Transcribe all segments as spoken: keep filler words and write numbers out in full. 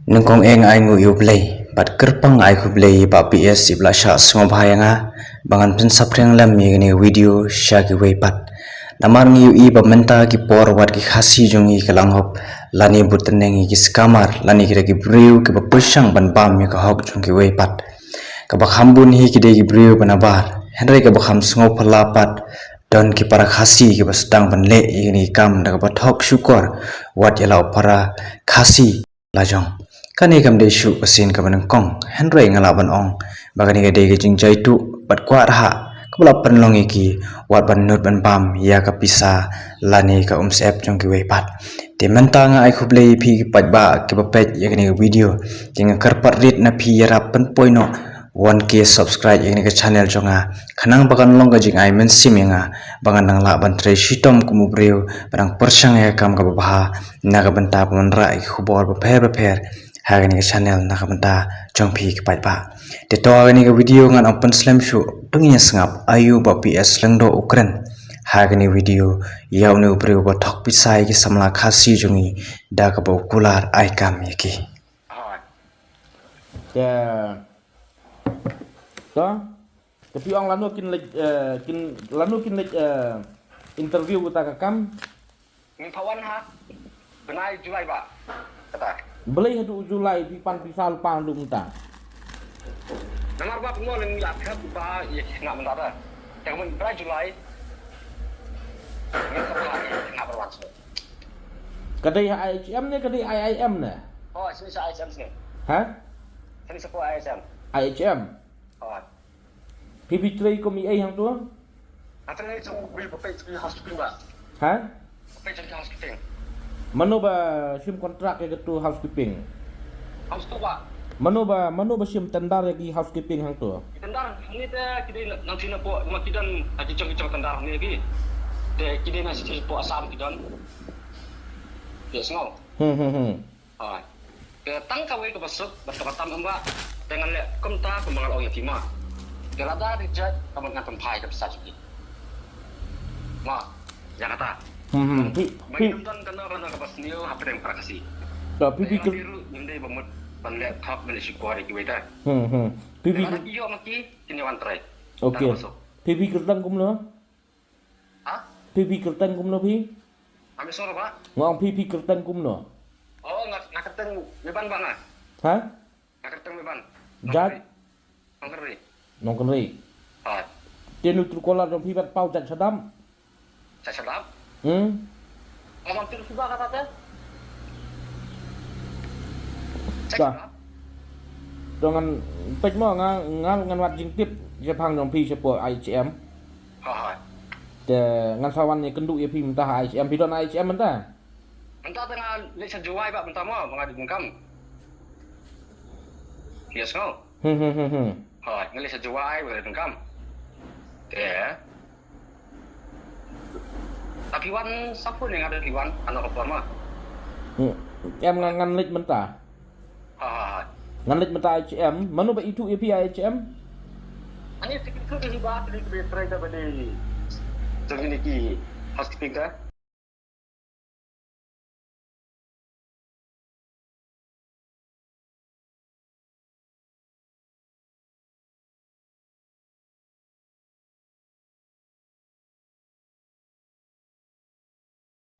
Nyngkong eh nga ai nguh ïa U Blei bad kyrpang ai khublei ïa Bah P S iba la shah sngewbha ïa nga ba ngan pynsaphriang lem ïa kane ka video sha kiwei pat. Namar ngi ïohi ba mynta ki por wat ki Khasi jong ngi ki la ngop lane bud tneng ïa ki scammer lane kita ki briew kiba pyrshang ban bam ïa ka hok jong kiwei pat. Kaba kham bun hi ki dei ki briew ba nabar, hynrei kaba kham sngewphylla pat don ki para Khasi kiba sdang ban leh ïa kine ki kam da kaba thok shukor wat ïa la u para Khasi lajong. Kane kam dei shuh ka sien kaba nyngkong, hynrei nga lah ban ong ba kane ka dei ka jingjaituh bad kwah rhah kaba la pynlong ïa ki wat ban nud ban bam ïa ka pisa lane ka umsyep jong kiwei pat. Te mynta nga ai khublei ïa phi ki paidbah kiba peit ïa kane ka video. Te nga kyrpad rit na phi ïarap pynpoi noh one K subscribe ïa kane ka channel jong nga, khnang ba kan long ka jingai mynsiem ïa nga ba ngan nang lah ban trei shitom kum u briew ba dang pyrshang ïa ka kam kaba bha na ka bynta ban wanrah ïa ki khubor bapher bapher ha kane ka channel na ka bynta jong phi ki paidbah. Te to ha kane ka video ngan ong pynslem shuh, to ngin ïa sngap aïu Bah P S Lyngdoh u kren ha kane ka video ïa une u briew ba thok pisa ïa ki samla Khasi jong ngi da kaba u kular ai kam ïa ki. Te to Te phi ong lano kin leit, eh, kin, lano kin leit, eh, interview kata ka kam? Ngin phawan ha bnai July ba kata. Balei haduh July phi pan pisa lypa haduh mynta? Namar ba pynmong ngin ïa khap ba ïa ki sngap mynta ta. Te kumne bnai July ngin sa pan ïa ki sngap ba wan sngap. Ka dei ha I H M ne ka dei I I M ne? Oh, sini sa I H M sini. Ha? Sini sa ko I H M. I H M. Oh. Phi phi trei kum i ei hangto? Nga trei jong u bri ba peit jong ki housekeeping ba. Ha? Ba peit jong ki housekeeping. Mano ba shim kontrak ïa katu housekeeping? Housekeeping ba. Mano ba, mano ba shim tender ïa ki housekeeping hangto? Tender ni te ki dei nang shim na po ma ki don ha ki jong ki jong tender ni ki. Te ki dei nang shim po Assam ki don. Yes, no. Hmm hmm hmm. Hooid. Te tang kawei kaba suk bad kaba tam em ba, te ngan leh kumta kumba nga la ong ïa phi ma. Te lada reject ka mut ngan pynphai ka pisa jong ki. Ma, ïa kata. Hmm hmm. Phi, ma phi, ngim don kano kano kaba sniew hapdeng para Khasi. To phi, phi, te ngi ruh ngim dei ba mut ban leh thok ban leh shukor ïa kiwei te. Hmm hmm. Phi, te phi, lada ki ïoh ma ki kin ïa wan trei. Okay. Tang kaba suk. Phi phi kyrteng kumno? Ha? Phi phi kyrteng kumno phi? Nga mih sor ba. Nga ong phi phi kyrteng kumno? Oh, nga, nga kyrteng Meban ba nga. Ha? Nga kyrteng Meban. Jait? Nongkynrih. Nongkynrih. Ha. Te nu Truecaller jong phi bat paw jait shadap? Jait shadap? Hmm. Nga ong Truecaller kata te. Jait shadap. To ngan peit mo nga, nga ngan wad jingtip shaphang jong phi shapoh I H M. Ha ha. Te ngan sa wan ïakynduh ïa phi mynta ha I H M, phi don ha I H M mynta? Mynta te nga leit sha Jowai ba mynta mo, ba nga dei donkam. Yes, no. Hmm hmm hmm hmm. Ha, nga leit sha Jowai ba nga dei donkam. Te. Tapi wan sa phone nga dei wan, ano ka por ma. Hmm. Em nga ngan leit mynta. Ha ha ha. Ngan leit mynta H M, mano ba ithuh ïa phi H M? Ani ti ki tu di ba ti ki bi trai da ba di. Jong ini ki housekeeping ka.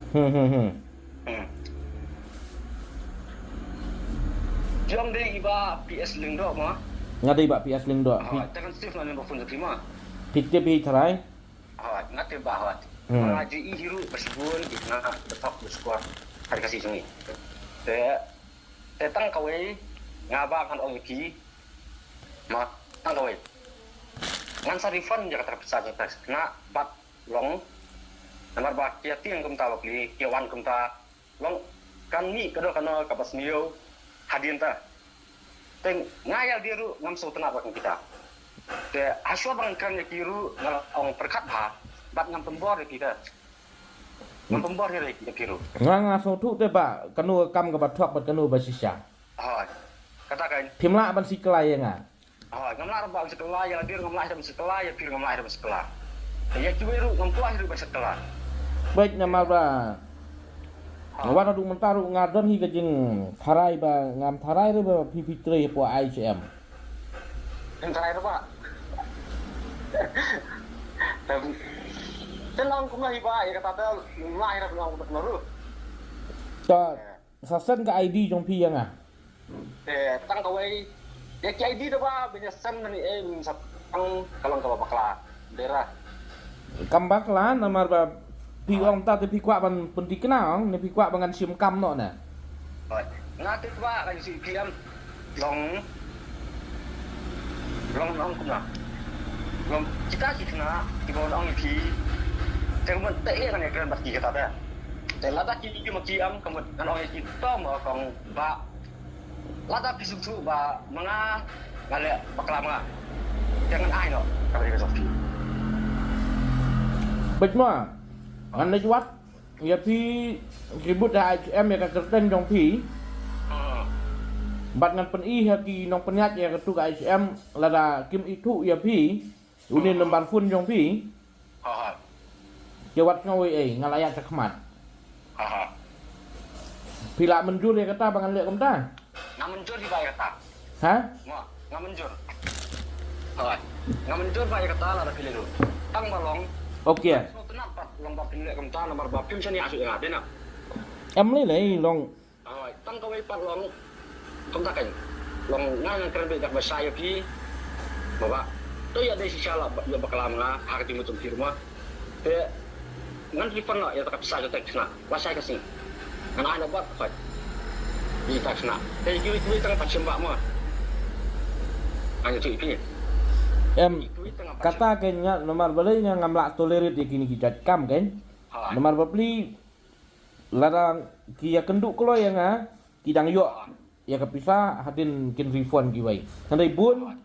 Hmm hmm hmm. Hmm. Jong dei i Bah P S Lyngdoh ma. Nga dei Bah P S Lyngdoh. Ha, phi, te kan save na number phone jong phi ma. Phi tip hi tharai. Ha, nga tip ba ha. Hmm. Nga ju i hi ruh ba shibun ki nga da thok da shukor ha ri Khasi jong ngi. Te, te tang kawei nga ba ngan ong ïa phi. Ma, tang kawei. Ngan sa refund ïa kata ka pisa jong ka khynnah bad long. Namar ba ki ïa tieng kumta ba pli, ki ïa wan kumta. Long kan mih kano kano kaba sniew hadien ta. Te nga ïa lade ruh ngam sngewtynnat bad kita. Te hashwa ba ngan kren ïa ki ruh nga la ong pyrkhat bha bad ngam pynbor ïa kita. Ngam pynbor ïa ki ruh. Nga nga sngewthuh te ba kano ka kam kaba thuak bad kano ba shisha. Hooid. Kata kan. Phim lah ban sikla ïa nga. Hooid, ngam lah ban sikla ïa lade, ngam lah ban sikla ïa phi, ngam lah ban sikla. Ïa kiwei ruh ngam kwah ruh ban sikla. Bad namar ba Wat haduh mynta ruh nga don hi ka jingtharai ba ngam tharai ruh ba phi phi trei hapoh I H M. Ngam tharai ruh ba. Te long kumno hi ba ïa kata te, nga hi ruh long kumno ruh. Ta sa send ka I D jong phi ïa nga. Te tang kawei. Ïa ki I D te ba ban ïa send mani eh, min sa tang ka long kaba bakla. Dera. Kam bakla namar ba phi ong ta te phi kwah ban pynthikna ong ne phi kwah ba ngan shim kam noh ne. Hooid. Nga te kwah ka ïa si phi em. Long long long kumno. Long kita ki khynnah kiba ong ïa phi. Te kumno te ïa ngan ïa kren bad ki kata te. Te lada ki ki ma ki em kumno ngan ong ïa ki to ma kong ba. Lada phi sngewthuh ba ma nga nga leh bakla ma nga. Te ngan ai noh kaba ïa ka jong phi. Bad ma ngan leit wad ïa phi ki bud ha I H M ïa ka kyrteng jong phi. Hmm. Bad ngan pyni ha ki nongpynïaid ïa katu ka I H M lada kim ithuh ïa phi. Une number phone jong phi. Ha ha. Te wat sngewbha ei nga la ïaid shakhmat. Ha ha. Phi la mynjur ïa kata ba ngan leh kumta? Nga mynjur hi ba ïa kata. Ha? Nga, nga mynjur. Ha. Nga mynjur ba ïa kata lada phi leh ruh. Tang ba long. Okay. Sngewtynnat pat long ba phin leh kumta namar ba phim shaniah shuh ïa nga, dei na? Em lei lei long. Hooid, tang kawei pat long. Kumta kan. Long nga ngan kren beit da kaba shai ïa phi. Ba ba. To ïa dei shisha la ïa bakla ma nga ha ka jingmut jong phi ruh ma. Te ngan refund noh ïa ka pisa jong ka khynnah. Ba shai ka sngi. Ngan ai noh bad hooid. Ïa ka khynnah. Te kiwei kiwei tang pat shem ba ma. Ngan ïathuh ïa phi. Em, kiwei tang pat shem. Kata kan nga namar balei nga ngam lah tolerate ïa kine ki jait kam kan. Hooid. Namar ba pli lada ki ïakynduh kloi ïa nga, ki dang ïoh ïa ka pisa hadien kin refund kiwei. Hynrei bun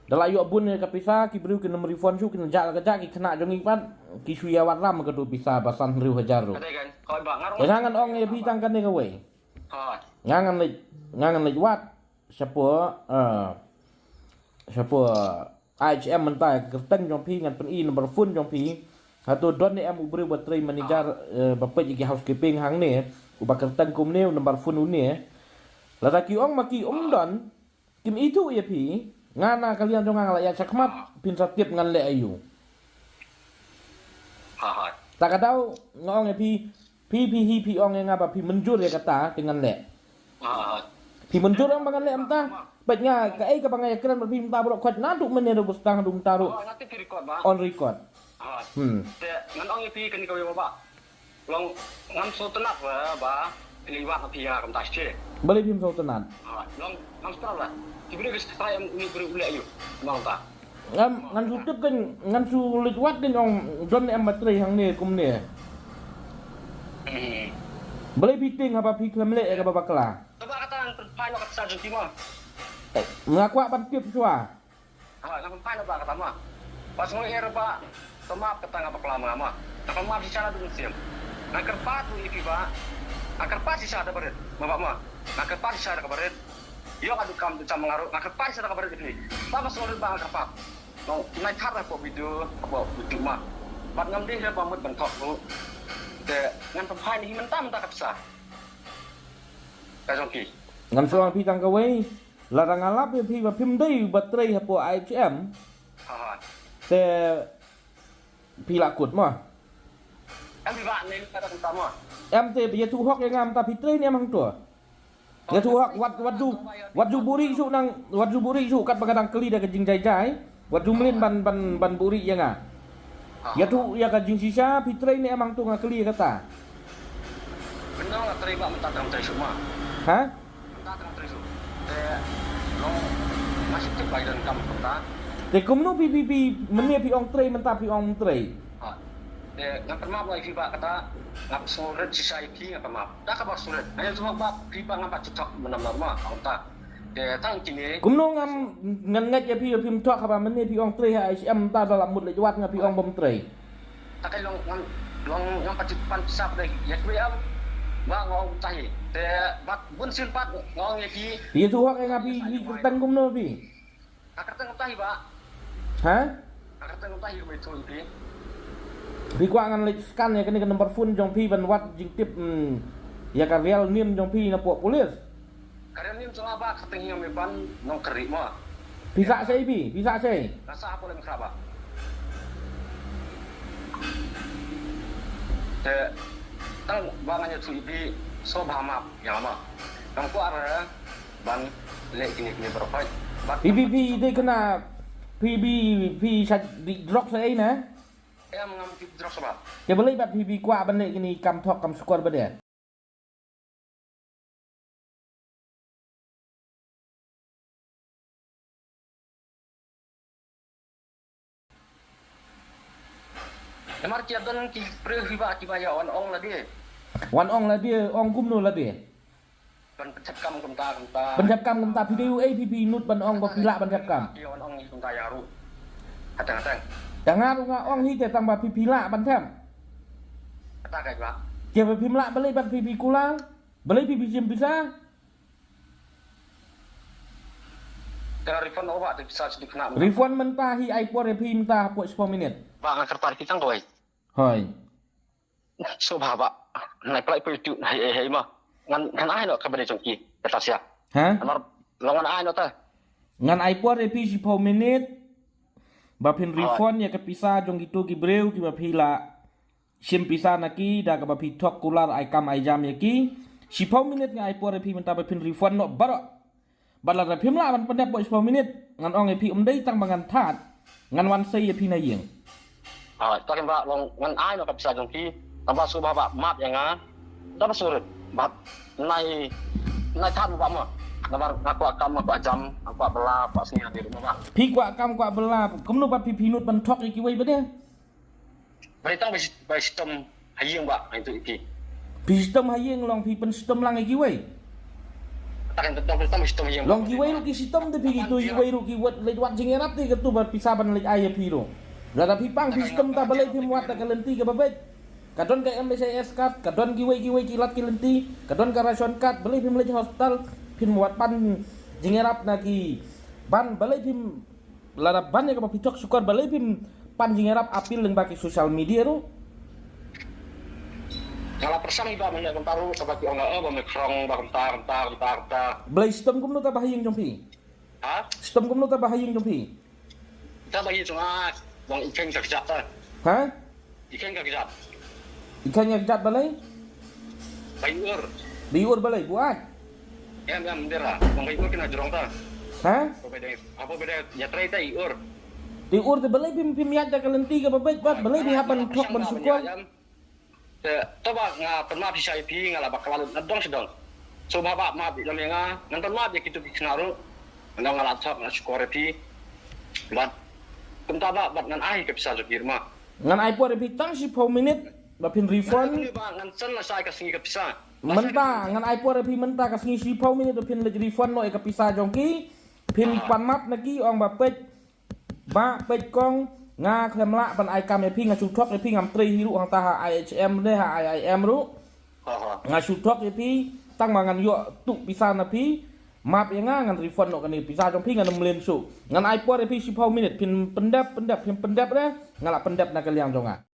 da la ïoh bun ïa ka pisa, ki briew kin ym refund shuh, kin jah la ka jah, ki khynnah jong ngi pat ki shu ïa wad ram katu pisa ba san hynriew hajar ruh. Te nga ngan ong ïa phi tang kane kawei. Nga ngan leit, nga ngan leit wad shapoh, eh, shapoh I H M mynta, ka kyrteng jong phi, ngan pyni number phone jong phi. Hato don ne em u briew ba trei manager, eh, ba peit ïa ki housekeeping hangne, uba kyrteng kumne, u number phone une. Lada ki ong ma ki ym don, kim ithuh ïa phi, nga na ka liang jong nga nga la ïaid shakhmat, phin sa tip ngan leh aïu. Ha ha. Ta ka daw nga ong ïa phi, phi phi hi phi ong ïa nga ba phi mynjur ïa kata te ngan leh. Ha ha. Phi mynjur ong ba ngan leh mynta. Bad nga kaei kaba nga ïakren bad phi mynta baroh khoit naduh mynne ruh ba sdang haduh mynta ruh. Oh, nga tip phi record ba. On record. Ha. Hmm. Te ngan ong ïa phi kane kawei ba. Long ngam sngewtynnat ba, ba phi leit wad ha phi ïa kumta shisha. Balei phim sngewtynnat? Ha, long ngam sngewtynnat ba. Ki briew ki sa trai em uni briew u leh aïu. Long ta. Ngam, ngan shu tip kan, ngan shu leit wad kan ong don em ba trei hangne kumne. Hmm. Balei phi tieng haba phi khlem leh ïa kaba bakla? Kaba kata ngan pynphai noh ka pisa jong phi mo. Eh, nga kwah ban tip shuwa. Ha, nga pynphai noh ba kata mo. Ba sngewleh ïa ba ka map kata nga bakla ma nga mo. Nga pynmap shisha naduh mynsiem. Nga kyrpad ruh ïa phi ba. Nga kyrpad shisha da barit. Mo ba mo. Nga kyrpad shisha da ka barit. Ïoh ka dukam dukam nga ruh, nga kyrpad shisha da ka barit ïa phi. Ba ba sngewrit ba nga kyrpad. Nong, nai thar hapoh video, hapoh YouTube ma. Bad ngam dei ba mut ban thok ruh. Te ngan pynphai hi mynta mynta ka pisa. Ka jong phi. Ngam shu ong phi tang kawei. Lada nga lap ïa phi ba phim dei ba trei hapoh I H M. Ha ha. Te phi la kut mo. Em phi ba ne ka dang ta mo. Em te ba ïathuh hok ïa nga mynta phi trei ne em hangto. Ïathuh hok wat, wat ju, wat ju buhrieh shuh nang, wat ju buhrieh shuh katba nga dang kylli da ka jingjai jai. Wat ju mlien ban, ban, ban buhrieh ïa nga. Ïathuh ïa ka jingshisha, phi trei ne em hangto nga kylli ïa kata. Mynta nga trei ba mynta tang trei shuh ma. Ha? Mynta tang trei shuh. Te long nga shu tip ba i donkam mynta. Te kumno phi, phi, phi, mynne phi ong trei mynta phi ong ym trei. Ha. Te nga pynmap ïa phi ba kata, nga sngewrit shisha ïa phi nga pynmap. Da kaba sngewrit. Nga ïathuh ba phi ba nga ba shu thok mynta ma, ong ta. Te tang kine. Kumno ngam, ngan ngeit ïa phi, ïa phim thok haba mynne phi ong trei ha I H M mynta da la mut leit wad nga phi ong bym trei. Ta ka long ngam, long ngam pat ju pan pisa pat ïa phi em. Ba nga ong ta hi. Te bad bun sien pat nga ong ïa phi. Ïathuh hok ïa nga phi, phi kyrteng kumno phi. Ka kyrteng kumta hi ba. Ha? Ka kyrteng kumta hi ba ïathuh ïa phi. Phi kwah ngan leit scan ïa kane ka number phone jong phi ban wad jingtip, hmm, ïa ka real name jong phi na poh police. Ka real name jong nga ba ka teng ïa me ban nong kari ma. Phi sah sei phi, phi sah sei. Nga sah hapoh lem kra ba. Te tang ba nga ïathuh ïa phi, so ba map ïa nga ma. Ngam kwah re ban leh kine kine baroh phi. Phi phi phi dei kane phi phi phi sah di drug sei na. Em, ngam tip drok saba. Te balei bad phi phi kwah ban leh kine kam thok kam shukor bad ïa. Namar ki don ki briew phi ba ki ba ïa wan ong lade. Wan ong lade, ong kumno lade? Ban pynsep kam kumta, kumta. Pynsep kam kumta, phi dei uei phi phi nud ban ong ba phi lah ban sep kam. Ki wan ong ni kumta ïa ruh. Hateng, hateng. Tang nga ruh nga ong hi te tang ba phi phi lah ban sep. Kata ka jwa. Te ba phim lah balei ban phi phi kular. Balei phi phi shim pisa. Te refund o ba te pisa sduk na. Refund mynta hi ai por ïa phi mynta hapoh shiphew minit. Ba nga kyrpad phi tang kawei. Hoi. So ba ba. Nai plai pui tu hai hai hai ma. Ngan ngan ai noh ka bade jong ki. Kata sia. Ha? Amar long ngan ai noh ta. Ngan ai por ïa phi shiphew minit. Ba phin refund ïa ka pisa jong kito ki briew ki ba phi la shim pisa na ki da ka ba phi thok kular ai kam ai jam ïa ki. Shiphew minit nga ai por ïa phi mynta ba phin refund noh baroh. Bad lada phim lah ban pyndep bad shiphew minit, ngan ong ïa phi um dei tang ba ngan thad, ngan wan sei ïa phi na ïing. Ah, ta kan ba long ngan ai noh ka pisa jong phi, tang ba shu ba ba map ïa nga. Da ba shu rit, ba nai nai thad ba ma. Namar nga kwah kam, nga kwah jam, nga kwah bela, kwah sngi ha dei ruh ma ba. Phi kwah kam kwah bela, kumno ba phi phi nud ban thok ïa kiwei ba dei. Ba dei tang ba shi- ba shitom ha ïing ba, ha ïing tu ïa ki. Phi shitom ha ïing long phi pynshitom lang ïa kiwei. Ta kan tang ba shitom ha ïing. Long kiwei ruh ki shitom te phi ki tu kiwei ruh ki wat leit wat jingïarap te ka tu ba pisa ban leit ai ïa phi ruh. Lada phi pang phi shitom ta balei phim wad da ka lynti ka ba beit. Ka don ka M S I S card, ka don kiwei kiwei ki lad ki lynti, ka don ka ration card, balei phim leit hospital, phim wad pan jingïarap na ki ban balei phim Lada ban ïa kaba phi thok shukor balei phim pan jingïarap appeal lyngba ki social media ruh. Nga la pyrshang ïa ba mynne kumta ruh kaba ki ong nga, eh, ba me khrong ba kumta kumta kumta kumta. Balei shitom kumno ta ba ha ïing jong phi? Ha? Shitom kumno ta ba ha ïing jong phi? Ta ba ïing jong nga, bang i kheiñ ka kjat ta. Ha? I kheiñ ka kjat. I kheiñ ka kjat balei? Ba i ur. Ba i ur balei buat? Em em dera, bang ba i ur kina jrong ta. Ha? Apa beda? Apa beda? Ya trai ta i ur. Te ur te balei phim phim ïaid da ka lynti kaba beit bad balei phi hap ban thok ban shukor. Te to ba nga pynmap shisha ïa phi nga la ba kala lut na dong sdong. So ba ba map ïa nga ngan pynmap ïa kitu ki khynnah ruh. Nga la thok nga shukor ïa phi. Bad kumta ba bad ngan ai ka pisa jong ki ruh ma. Ngan ai por ïa phi tang shiphew minit ba phin refund. Ngan san la sai ka sngi ka pisa. Mynta ngan ai por ïa phi mynta ka sngi shiphew minit ba phin leit refund noh ïa ka pisa jong ki. Phin pan map na ki ong ba peit ba peit kong nga khlem lah ban ai kam ïa phi nga shu thok ïa phi ngam trei hi ruh hangta ha I H M ne ha I I M ruh. Nga shu thok ïa phi tang ba ngan ïoh tu pisa na phi. Map ïa nga ngan refund noh kane pisa jong phi ngan mlien shuh. Ngan ai por ïa phi shiphew minit phin pyndep pyndep phin pyndep re nga la pyndep na ka liang jong nga.